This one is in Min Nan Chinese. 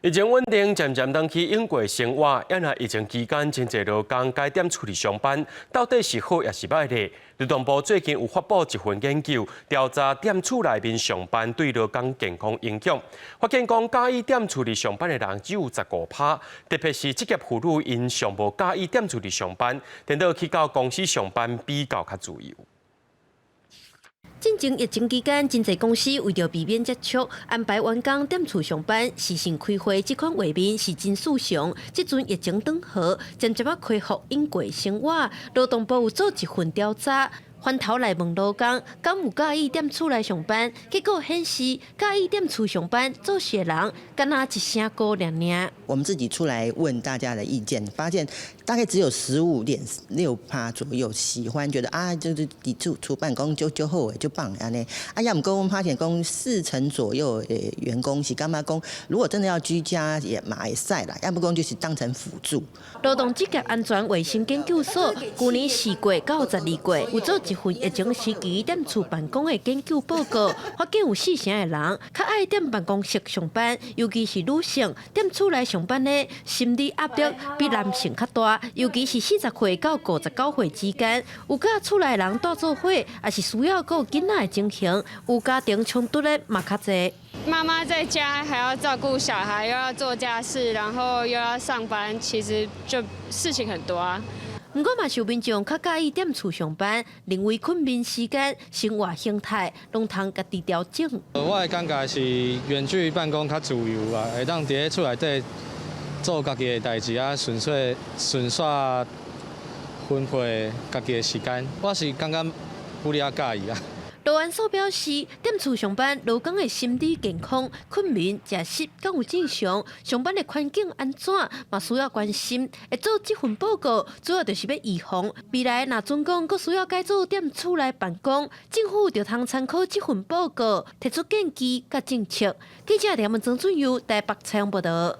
疫情穩定，漸漸轉去應過生活。猶若疫情期間，真濟勞工改踮厝裡上班，到底是好抑是䆀咧？勞動部最近有發布一份研究，調查踮厝內面上班對勞工健康影響。發現講，佮意踮厝裡上班的人只有15趴，特別是職業婦女，𪜶上無佮意踮厝裡上班，顛倒去到公司上班比較較自由。進前疫情期間，真濟公司為著避免接觸，安排員工踮厝上班，視訊開會這款畫面是真時常。這陣疫情轉好，漸漸仔恢復應過生活。勞動部有做一份調查，翻頭來問勞工，敢有佮意踮厝內上班？結果顯示，佮意踮厝上班做事的人，敢若一成高爾爾。我們自己出來問大家的意見，發現大概只有15.6趴左右喜歡，覺得啊，就是佇厝厝辦公就就好就棒按呢。啊，猶毋過阮發現講四成左右的員工是感覺講，如果真的要居家也嘛會使啦，猶毋過就是當成輔助。勞動職業安全衛生研究所舊年4月到12月有做一份疫情時期踮厝辦公的研究報告，發現有四成的人較愛踮辦公室上班，尤其是女性踮厝內上班的心理壓力比男性較大，尤其是40歲到59歲之間，有佮厝內人蹛做伙，抑是需要顧囡仔的情形，有家庭衝突的嘛較濟。媽媽在家還要照顧小孩，又要做家事，然後又要上班，其實就事情很多啊。毋過嘛是有民眾較佮意踮厝上班，認為睏眠時間、生活形態攏通家己調整。我的感覺是遠距辦公較自由啊，會當佇咧厝內底做家己的代誌啊，順遂順煞分配家己的時間。我是感覺不了佮意啊。勞安所表示，踮厝上班，勞工的心理健康、睏眠、食食敢有正常，上班的環境按怎嘛需要關心。會做這份報告，主要就是欲預防未來若準講閣需要改做踮厝內辦公，政府就通參考這份報告，提出建議佮政策。記者梁文曾俊佑台北採訪報導。